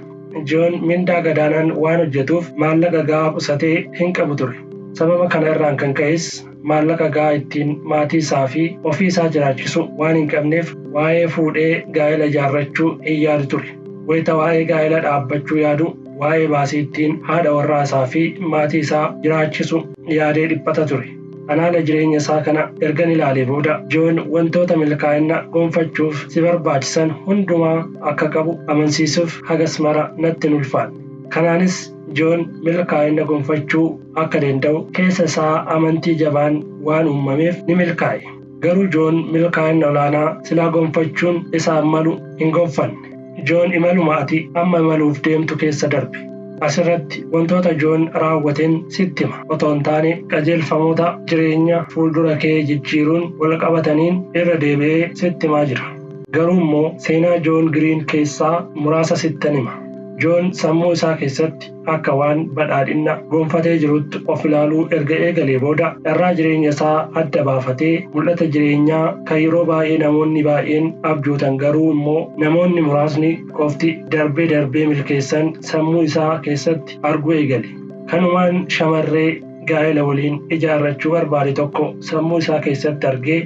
Joon mindaa gadaanaan waan hojjetuuf maallaqa ga'aa qusatee hin qabu ture. Sababa kana irraan kan ka'es maallaqa ga'aa ittiin maatii isaa fi ofii isaa jiraachisu waan hin qabneef waa'ee fuudhee gaa'ela ijaarrachuu hin yaadu ture. Wayita waa'ee gaa'ela dhaabbachuu yaadu waa'ee baasii ittiin haadha warraa isaa fi maatii isaa jiraachisu yaadee dhiphata ture. An haala jireenya isaa kana ergan ilaalee booda Joon wantoota milkaa'ina gonfachuuf si barbaachisan hundumaa akka qabu amansiisuuf hagas mara natti hin ulfaanne. Kanaanis Joon milkaa'ina gonfachuu akka danda'u keessa isaa amantii jabaan waan uumameef ni milkaa'e. Garuu Joon milkaa'ina olaanaa silaa gonfachuun isaaf malu hin gonfanne. Joon imaluma ati amma imaluuf deemtu keessa darbe. Asirratti wantoota Joon raawwateen sitti hima otoo hin taane qajeelfamoota jireenya fuuldura kee jijjiiruun walqabataniin irra deebi'ee sitti himaa jira. Garuu immoo seenaa Joon Giriin keessaa muraasa sittan hima. Joon sammuu isaa keessatti akka waan badhaadhina gonfatee jirutti of ilaaluu erga eegalee booda dharraa jireenya isaa adda baafatee mul'ata jireenyaa kan yeroo baay'ee namoonni baay'een abjootan garuu immoo namoonni muraasni qofti darbee darbee milkeessan sammuu isaa keessatti arguu eegale. Kanumaan shamarree gaa'ela waliin ijaarrachuu barbaade tokko sammuu isaa keessatti argee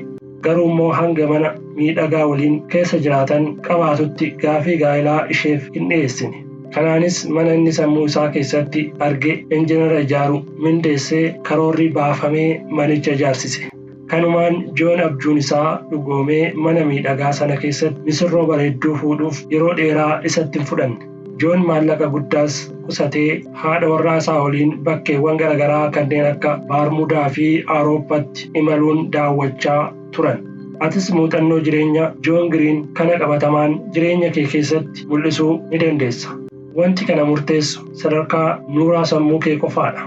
garuu immoo hanga mana miidhagaa waliin keessa jiraatan qabaatutti gaafii gaa'elaa isheef hin dhiyeessine. Kanaanis mana inni sammuu isaa keessatti arge injinara ijaaru mindeessee karoorri baafamee manicha ijaarsise. Kanumaan Joon abjuun isaa dhugoomee mana miidhagaa sana keessatti misirroo bareedduu fuudhuuf yeroo dheeraa isatti hin fudhanne. Joon maallaqa guddaas qusatee haadha warraa isaa waliin bakkeewwan garagaraa kanneen akka Baarmudaa fi Awurooppaatti imaluun daawwachaa turan. Atis muuxannoo jireenya Joon Giriin kana qabatamaan jireenya kee keessatti mul'isuu ni dandeessa. Wanti kana murteessu sadarkaa nuuraa sammuu kee qofaadha.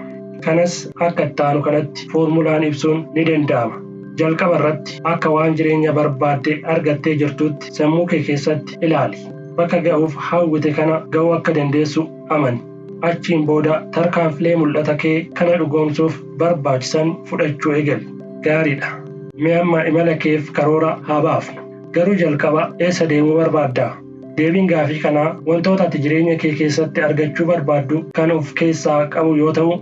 Kanas akka itti aanu kanatti foormulaan ibsuun ni danda'ama. Jalqaba irratti akka waan jireenya barbaadde argattee jirtuutti sammuu kee keessatti ilaali. Bakka ga'uuf hawwite kana ga'uu akka dandeessu amani. Achiin booda tarkaanfilee mul'ata kee kana dhugoomsuuf barbaachisan fudhachuu eegali. Gaariidha. Mee amma imala keef karoora haa baafnu. Garuu jalqaba eessa deemuu barbaadda? Deebiin gaafii kanaa wantoota ati jireenya kee keessatti argachuu barbaaddu kan of keessaa qabu yoo ta'u,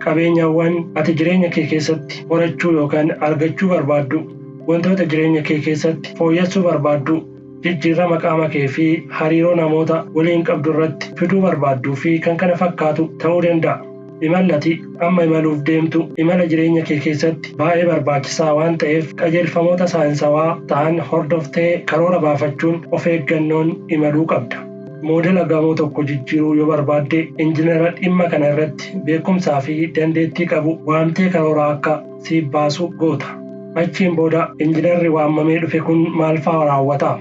qabeenyawwan ati jireenya kee keessatti horachuu yookaan argachuu barbaaddu, wantoota jireenya kee keessatti fooyyessuu barbaaddu, jijjiirama qaama kee fi hariiroo namoota waliin qabdu irratti fiduu barbaadduu fi kan kana fakkaatu ta'uu danda'a. Imalli ati amma imaluuf deemtu imala jireenya kee keessatti baay'ee barbaachisaa waan ta'eef qajeelfamoota saayinsawaa ta'an hordoftee karoora baafachuun of eeggannoon imaluu qabda. Moodela gamoo tokko jijjiiruu yoo barbaadde injinara dhimma kana irratti beekumsaa fi dandeettii qabu waamtee karoora akka siif baasu goota. Achiin booda injinarri waamamee dhufe kun maal fa'aa raawwata?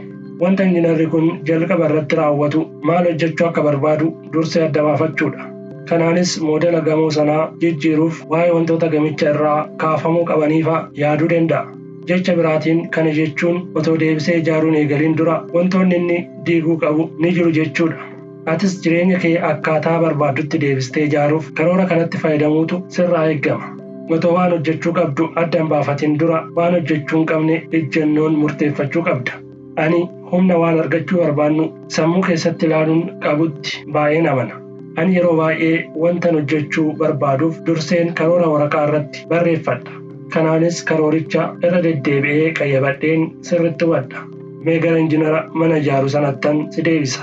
Wanta injinarri kun jalqaba irratti raawwatu maal hojjechuu akka barbaadu dursee adda baafachuudha. Kanaanis moodela gamoo sanaa jijjiiruuf waa'ee wantoota gamicha irraa kaafamuu qabaniifa yaaduu danda'a. Jecha biraatiin kana jechuun otoo deebisee ijaaruun eegalin dura wantoonni inni diiguu qabu ni jiru jechuudha. Atis jireenya kee akkaataa barbaaddutti deebistee ijaaruuf karoora kanatti fayyadamuutu sirraa eeggama. Otoo waan hojjechuu qabdu adda hin baafatin dura waan hojjechuu hin qabne ejjennoon murteeffachuu qabda. Ani humna waan argachuu barbaannu sammuu keessatti ilaaluun qabutti baay'een amana. Ani yeroo baay'ee wantan hojjechuu barbaaduuf durseen karoora waraqaa irratti barreeffadha. Kanaanis karooricha irra deddeebi'ee qayyabadheen sirriitti hubadha. Mee gara injinara mana ijaaru sanattan si deebisa.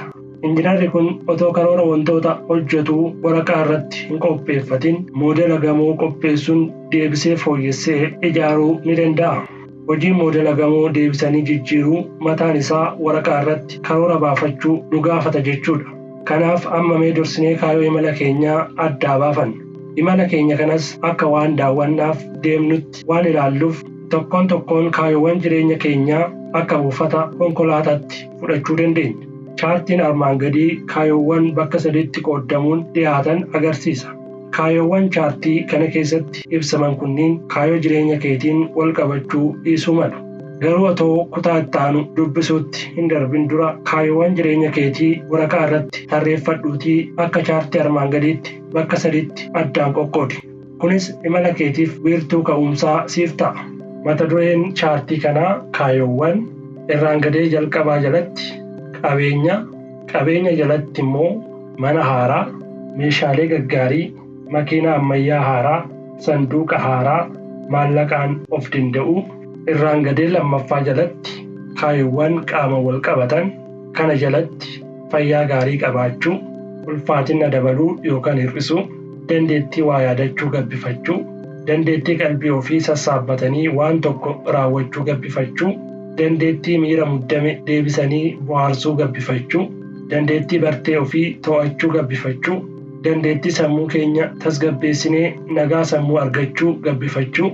Injinarri kun otoo karoora wantoota hojjetuu waraqaa irratti hin qopheeffatin moodela gamoo qopheessuun deebisee fooyyessee ijaaruu ni danda'a. Hojiin moodela gamoo deebisanii jijjiiruu mataan isaa waraqaa irratti karoora baafachuu nu gaafata jechuudha. Kanaaf amma mee dursinee kaayyoo imala keenyaa addaa baafanna. Imala keenya kanas akka waan daawwannaaf deemnutti waan ilaalluuf tokkoon tokkoon kaayyoowwan jireenya keenyaa akka buufata konkolaataatti fudhachuu dandeenya. Chaartiin armaan gadii kaayyoowwan bakka sadiitti qooddamuun dhiyaatan agarsiisa. Kaayyoowwan chaartii kana keessatti ibsaman kunniin kaayyoo jireenya keetiin wal qabachuu dhiisuu malu. Garuu otoo kutaa itti aanu dubbisuutti hin darbin dura kaayyoowwan jireenya keetii waraqaa irratti tarreeffadhuutii akka chaartii armaan gadiitti bakka sadiitti addaan qoqqoodi. Kunis imala keetiif wiirtuu ka'umsaa siif ta'a. Mata dureen chaartii kanaa kaayyoowwan irraan gadee jalqabaa jalatti qabeenya, qabeenya jalatti immoo mana haaraa, meeshaalee gaggaarii, makiinaa ammayyaa haaraa, sanduuqa haaraa, maallaqaan of danda'uu, irraan gadee lammaffaa jalatti kaayyoowwan qaama wal qabatan kana jalatti fayyaa gaarii qabaachuu, ulfaatina dabaluu yookaan hir'isuu, dandeettii waa yaadachuu gabbifachuu, dandeettii qalbii ofii sassaabbatanii waan tokko raawwachuu gabbifachuu, dandeettii miira muddame deebisanii bohaarsuu gabbifachuu, dandeettii bartee ofii to'achuu gabbifachuu, dandeettii sammuu keenya tasgabbeessinee nagaa sammuu argachuu gabbifachuu,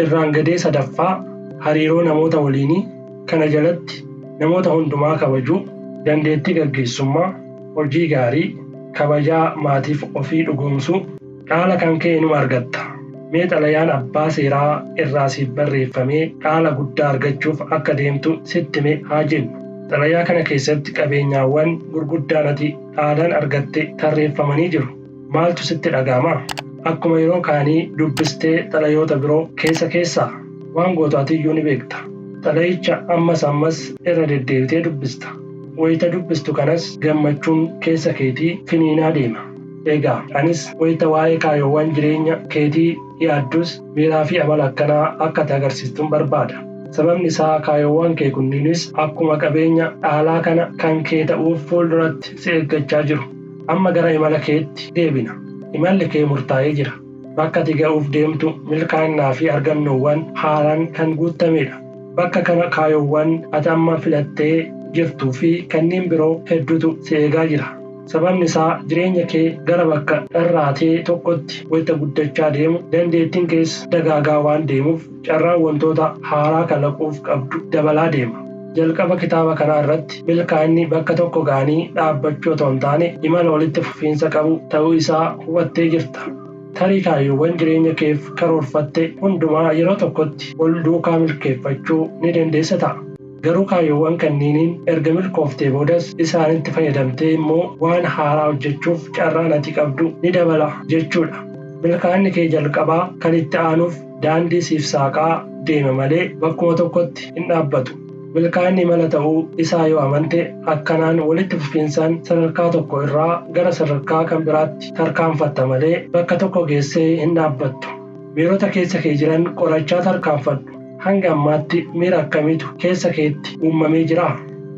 irraan gadee sadaffaa hariiroo namoota waliinii kana jalatti namoota hundumaa kabajuu, dandeettii gaggeessummaa, hojii gaarii, kabajaa maatiif ofii dhugoomsuu, dhaala kan kee inuma argatta. Mee xalayaan abbaa seeraa irraa siif barreeffamee dhaala guddaa argachuuf akka deemtu sitti hime haa jennu. Xalayaa kana keessatti qabeenyaawwan gurguddaan ati dhaalan argatte tarreeffamanii jiru. Maaltu sitti dhaga'ama? Akkuma yeroo kaanii dubbistee xalayoota biroo keessa keessaa waan gootu atiyyuu ni beekta. Xalayicha ammas ammas irra deddeebitee dubbista. Wayita dubbistu kanas gammachuun keessa keetii finiinaa deema. Egaa anis wayita waa'ee kaayyoowwan jireenya keetii yaaddus miiraa fi amala akkanaa akka ati agarsiistuun barbaada. Sababni isaa kaayyoowwan kee kunniinis akkuma qabeenya dhaalaa kana kan kee ta'uuf fuulduratti si eeggachaa jiru. Amma gara imala keetti deebina. Imalli kee murtaa'ee jira. Bakka ati ga'uuf deemtu milkaa'inaa fi argannoowwan haaraan kan guutamedha. Bakka kana kaayyoowwan ati amma filattee jirtuu fi kanneen biroo hedduutu si eegaa jira. Sababni isaa jireenya kee gara bakka dharraatee tokkotti wayita guddachaa deemu dandeettiin kees dagaagaa waan deemuuf carraan wantoota haaraa kalaquuf qabdu dabalaa deema. Jalqaba kitaaba kanaa irratti milkaa'inni bakka tokko ga'anii dhaabbachuu otoo hin taane imala walitti fufiinsa qabu ta'uu isaa hubattee jirta. Tarii kaayyoowwan jireenya keef karoorfatte hundumaa yeroo tokkotti wal duukaa milkeeffachuu ni dandeessa ta'a. Garuu kaayyoowwan kanniiniin erga milkooftee boodas isaanitti fayyadamtee immoo waan haaraa hojjechuuf carraan ati qabdu ni dabala jechuudha. Milkaa'inni kee jalqabaa kan itti aanuuf daandii siif saaqaa deema malee bakkuma tokkotti hin dhaabbatu. Milkaa'inni imala ta'uu isaa yoo amante, akkanaan walitti fufinsaan sadarkaa tokko irraa gara sadarkaa kan biraatti tarkaanfatta malee bakka tokko geessee hin dhaabbattu. Miirota keessa kee jiran qorachaa tarkaanfadhu. Hanga ammaatti miira akkamiitu keessa keetti uumamee jira?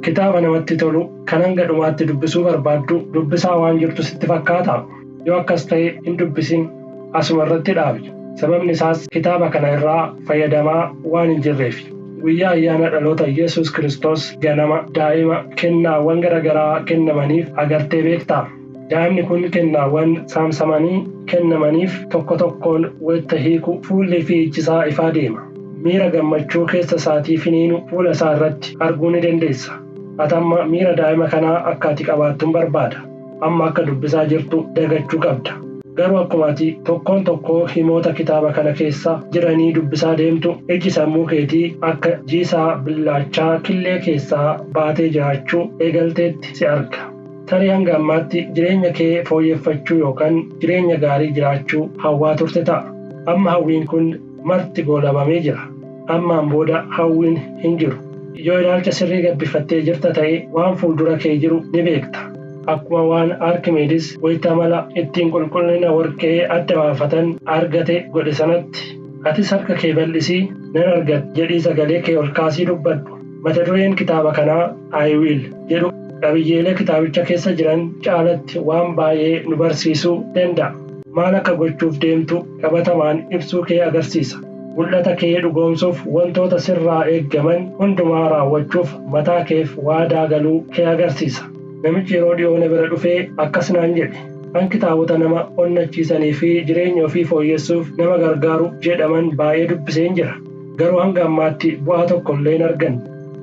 Kitaaba namatti tolu kan hanga dhumaatti dubbisuu barbaaddu dubbisaa waan jirtu sitti fakkaataa? Yoo akkas ta'e, hin dubbisin, asuma irratti dhaabi. Sababni isaas kitaaba kana irraa fayyadamaa waan hin jirreef. Guyyaa ayyaana dhaloota Yesus Kiristoos ganama daa'ima kennaawwan garaagaraa kennamaniif agartee beektaa? Daa'imni kun kennaawwan saamsamanii kennamaniif tokko tokkoon wayita hiiku fuulli fi ijji isaa ifaa deema. Miira gammachuu keessa isaatii finiinu fuula isaa irratti arguu ni dandeessa. Ati amma miira daa'ima kanaa akka ati qabaattuun barbaada. Amma akka dubbisaa jirtu dagachuu qabda. Garuu akkuma ati tokkoon tokkoo himoota kitaaba kana keessa jiranii dubbisaa deemtu, iji sammuu keetii akka jiisaa billaachaa killee keessaa baatee jiraachuu eegalteetti si arga. Tarii hanga ammaatti jireenya kee fooyyeffachuu yookaan jireenya gaarii jiraachuu hawwaa turte ta'a. Amma hawwiin kun marti goolabamee jira. Ammaan booda hawwiin hin jiru. Yoo ilaalcha sirrii gabbifattee jirta ta'e, waan fuuldura kee jiru ni beekta. Akkuma waan Arkimeedis wayita mala ittiin qulqullina warqee adda baafatan argate godhe sanatti, atis harka kee bal'isii "Nan argadha" jedhii sagalee kee ol kaasii dubbadhu. Mata dureen kitaaba kanaa "I Will" jedhu qabiyyeelee kitaabicha keessa jiran caalatti waan baay'ee nu barsiisuu danda'a. Maal akka gochuuf deemtu qabatamaan ibsuu kee agarsiisa. Mul'ata kee dhugoomsuuf wantoota sirraa eeggaman hundumaa raawwachuuf mataa keef waadaa galuu kee agarsiisa. Namichi yeroo dhiyoo na bira dhufee akkas naan jedhe: "An kitaabota nama onnachiisanii fi jireenya ofii fooyyessuuf nama gargaaru jedhaman baay'ee dubbiseen jira. Garuu hanga ammaatti bu'aa tokko illee hin arganne."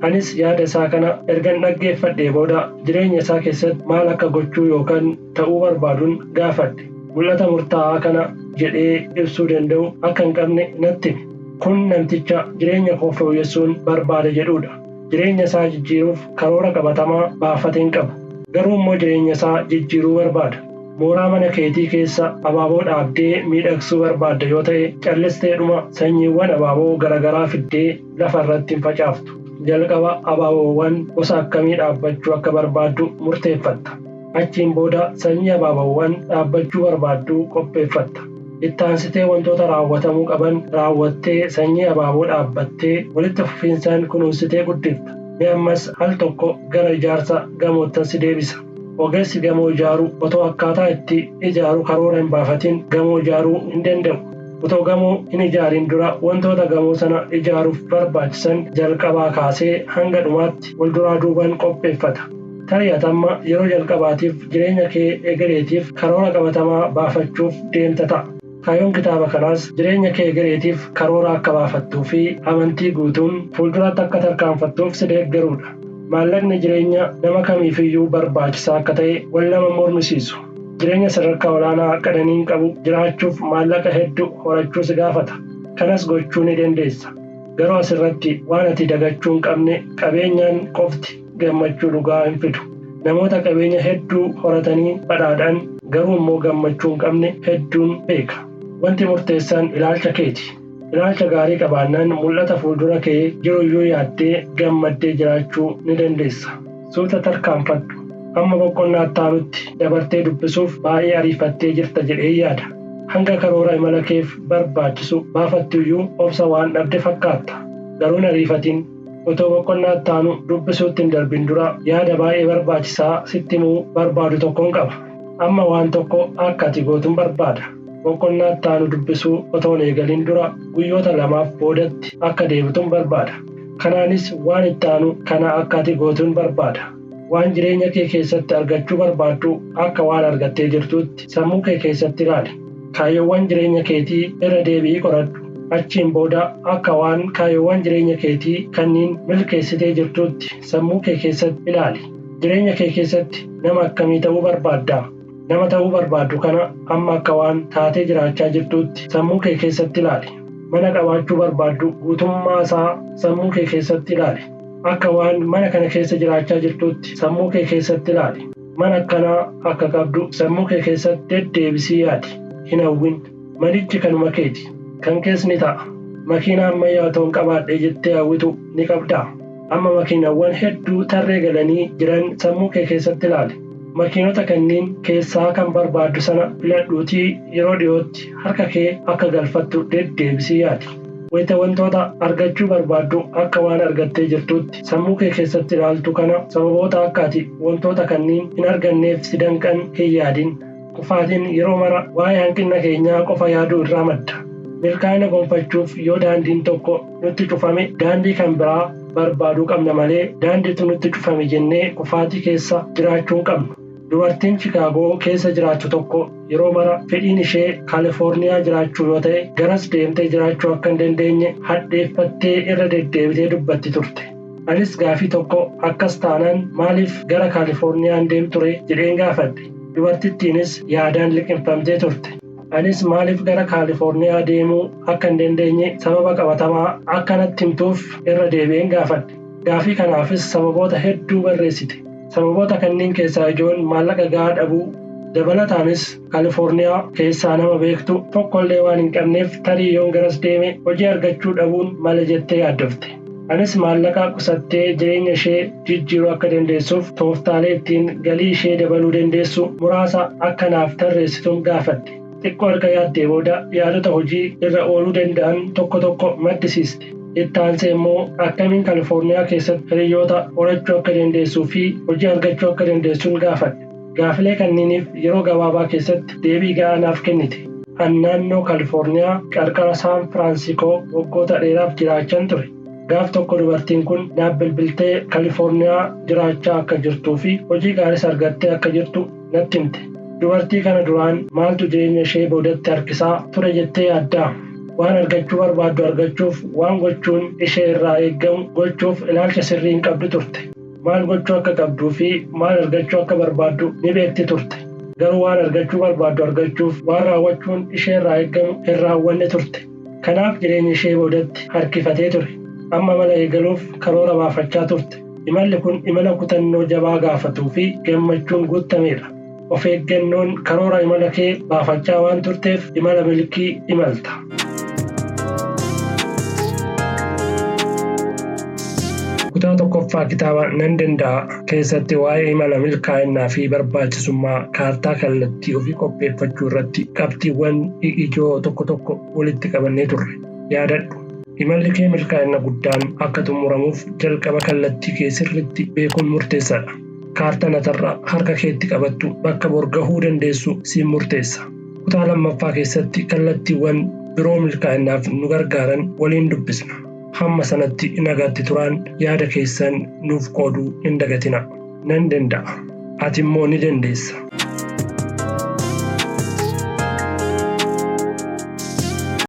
Anis yaada isaa kana ergan dhaggeeffadhee booda jireenya isaa keessatti maal akka gochuu yookaan ta'uu barbaaduun gaafadhe. Mul'ata murtaa'aa kana jedhee ibsuu danda'u akka hin qabne natti hime. Kun namticha "Jireenya koo fooyyessuun barbaada" jedhudha. Jireenya isaa jijjiiruuf karoora qabatamaa baafatee hin qabu. Garuu immoo jireenya isaa jijjiiruu barbaada. Mooraa mana keetii keessa abaaboo dhaabdee miidhagsuu barbaadda yoo ta'e, callisteedhuma sanyiiwwan abaaboo garaagaraa fiddee lafa irratti hin facaaftu. Jalqaba abaaboowwan gosa akkamii dhaabbachuu akka barbaaddu murteeffatta. Achiin booda sanyii abaaboowwan dhaabbachuu barbaaddu qopheeffatta. Itti aansitee wantoota raawwatamuu qaban raawwattee, sanyii abaaboo dhaabbattee, walitti fufinsaan kunuunsitee guddifta. Mee ammas al tokko gara ijaarsa gamoottan si deebisa. Ogeessi gamoo ijaaru otoo akkaataa itti ijaaru karoora hin baafatin gamoo ijaaruu hin danda'u. Otoo gamoo hin ijaarin dura wantoota gamoo sana ijaaruuf barbaachisan jalqabaa kaasee hanga dhumaatti wal duraa duuban qopheeffata. Tarii ati amma yeroo jalqabaatiif jireenya kee egereetiif karoora qabatamaa baafachuuf deemta ta'a. Kaayyoon kitaaba kanaas jireenya kee egereetiif karoora akka baafattuu fi amantii guutuun fuulduratti akka tarkaanfattuuf si deeggaruudha. Maallaqni jireenya nama kamiifiyyuu barbaachisaa akka ta'e wal nama mormisiisu. Jireenya sadarkaa olaanaa qananiin qabu jiraachuuf maallaqa hedduu horachuu si gaafata. Kanas gochuu ni dandeessa. Garuu asirratti waan ati dagachuu hin qabne, qabeenyaan qofti gammachuu dhugaa hin fidu. Namoota qabeenya hedduu horatanii badhaadhan, garuu immoo gammachuu hin qabne hedduun beeka. Wanti murteessaan ilaalcha keeti. Ilaalcha gaarii qabaannaan mul'ata fuuldura kee jiruyyuu yaaddee gammaddee jiraachuu ni dandeessa. Suuta tarkaanfadhu. Amma boqonnaa itti dabartee dubbisuuf baay'ee ariifattee jirta jedhee yaada. Hanga karoora imala keef barbaachisu baafattuyyuu obsa waan dhabde fakkaatta. Garuu hin ariifatin. Otoo boqonnaa ittaanu dubbisuutti hin darbin dura yaada baay'ee barbaachisaa sitti himuu barbaadu tokkoon qaba. Amma waan tokko akka ati gootuun barbaada. Boqonnaa ittaanu dubbisuu otoo hin eegalin dura guyyoota 2f boodatti akka deebituun barbaada. Kanaanis waan ittaanu kana akka ati gootuun barbaada. Waan jireenya kee keessatti argachuu barbaaddu akka waan argattee jirtuutti sammuu kee keessatti ilaali. Kaayyoowwan jireenya keetii irra deebi'ii qoradhu. Achiin booda akka waan kaayyoowwan jireenya keetii kanniin milkeessitee jirtuutti sammuu kee keessatti ilaali. Jireenya kee keessatti nama akkamii ta'uu barbaaddaa? Nama ta'uu barbaaddu kana amma akka waan taatee jiraachaa jirtuutti sammuu kee keessatti ilaali. Mana qabaachuu barbaaddu guutummaa isaa sammuu kee keessatti ilaali. Akka waan mana kana keessa jiraachaa jirtuutti sammuu kee keessatti ilaali. Mana akkanaa akka qabdu sammuu kee keessatti deddeebisii yaadi. Hin hawwin. Manichi kanuma keeti. Kan kees ni ta'a. Makiinaa ammayyaa otoon qabaadhee jettee hawwitu ni qabdaa? Amma makiinawwan hedduu tarree galanii jiran sammuu kee keessatti ilaali. Makiinota kanniin keessaa kan barbaaddu sana filadhuutii yeroo dhiyootti harka kee akka galfattu deddeebisii yaadi. Wayita wantoota argachuu barbaaddu akka waan argattee jirtuutti sammuu kee keessatti ilaaltu kana sababoota akka ati wantoota kanniin hin arganneef si danqan hin yaadin. Kufaatiin yeroo mara waa'ee hanqina keenyaa qofa yaaduu irraa madda. Milkaa'ina gonfachuuf yoo daandiin tokko nutti cufame daandii kan biraa barbaaduu qabna malee daandiitu nutti cufame jennee kufaatii keessa jiraachuu hin qabnu. Dubartiin Chikaagoo keessa jiraattu tokko yeroo mara fedhiin ishee Kaalifoorniyaa jiraachuu yoo ta'e garas deemtee jiraachuu akka hin dandeenye hadheeffattee irra deddeebitee dubbatti turte. Anis gaafii tokko akkas taanaan maaliif gara Kaalifoorniyaa hin deemtu ree jedheen gaafadhe. Dubartittiinis yaadaan liqimfamtee turte. Anis maaliif gara Kaalifoorniyaa deemuu akka hin dandeenye sababa qabatamaa akka natti himtuuf irra deebi'een gaafadhe. Gaafii kanaafis sababoota hedduu barreessite. Sababoota kanneen keessaa ijoon maallaqa gahaa dhabuu, dabalataanis Kaalifoorniyaa keessaa nama beektu tokkollee waan hin qabneef tarii yoon garas deeme hojii argachuu dhabuun mala jettee yaaddofte. Anis maallaqa qusattee jireenya ishee jijjiiruu akka dandeessuuf tooftaalee ittiin galii ishee dabaluu dandeessu muraasa akka naaf tarreessitun gaafadhe. Xiqqoo erga yaaddee booda yaadota hojii irra ooluu danda'an tokko tokko maddisiiste. Itti aansee immoo akkamiin Kaalifoorniyaa keessatti hiriyyoota horachuu akka dandeessuu fi hojii argachuu akka dandeessun gaafadhe. Gaafilee kanniiniif yeroo gabaabaa keessatti deebii ga'aa naaf kennite. An naannoo Kaalifoorniyaa qarqara Saan Firaansikoo waggoota dheeraaf jiraachan ture. Gaaf tokko dubartiin kun naaf bilbiltee Kaalifoorniyaa jiraachaa akka jirtuu fi hojii gaariis argattee akka jirtu natti himte. Dubartii kana duraan maaltu jireenya ishee boodatti harkisaa ture jettee yaaddaa? Waan argachuu barbaaddu argachuuf waan gochuun ishee irraa eeggamu gochuuf ilaalcha sirrii hin qabdu turte. Maal gochuu akka qabduu fi maal argachuu akka barbaaddu ni beekti turte. Garuu waan argachuu barbaaddu argachuuf waan raawwachuun ishee irraa eeggamu hin raawwanne turte. Kanaaf jireenyi ishee boodatti harkifatee ture. Amma imala eegaluuf karoora baafachaa turte. Imalli kun imala kutannoo jabaa gaafatuu fi gammachuun guuttameedha. Of eeggannoon karoora imala kee baafachaa waan turteef imala milkii imalta. Kutaa tokkoffaa kitaaba Nan Danda'a keessatti waa'ee imala milkaa'innaa fi barbaachisummaa kaartaa kallattii ofii qopheeffachuu irratti qabxiiwwan ijoo tokko tokko walitti qabannee turre. Yaadadhu! Imalli kee milkaa'ina guddaan akka xumuramuuf jalqaba kallattii kee sirriitti beekuun murteessaadha. Kaartaan ati har'a harka keetti qabattu bakka bor gahuu dandeessu siin murteessa. Kutaa lammaffaa keessatti kallattiiwwan biroo milkaa'inaaf nu gargaaran waliin dubbisna. Hamma sanatti nagaatti turaan yaada keessan nuuf qooduu hin dagatinaa. Nan danda'a. Ati immoo ni dandeessa.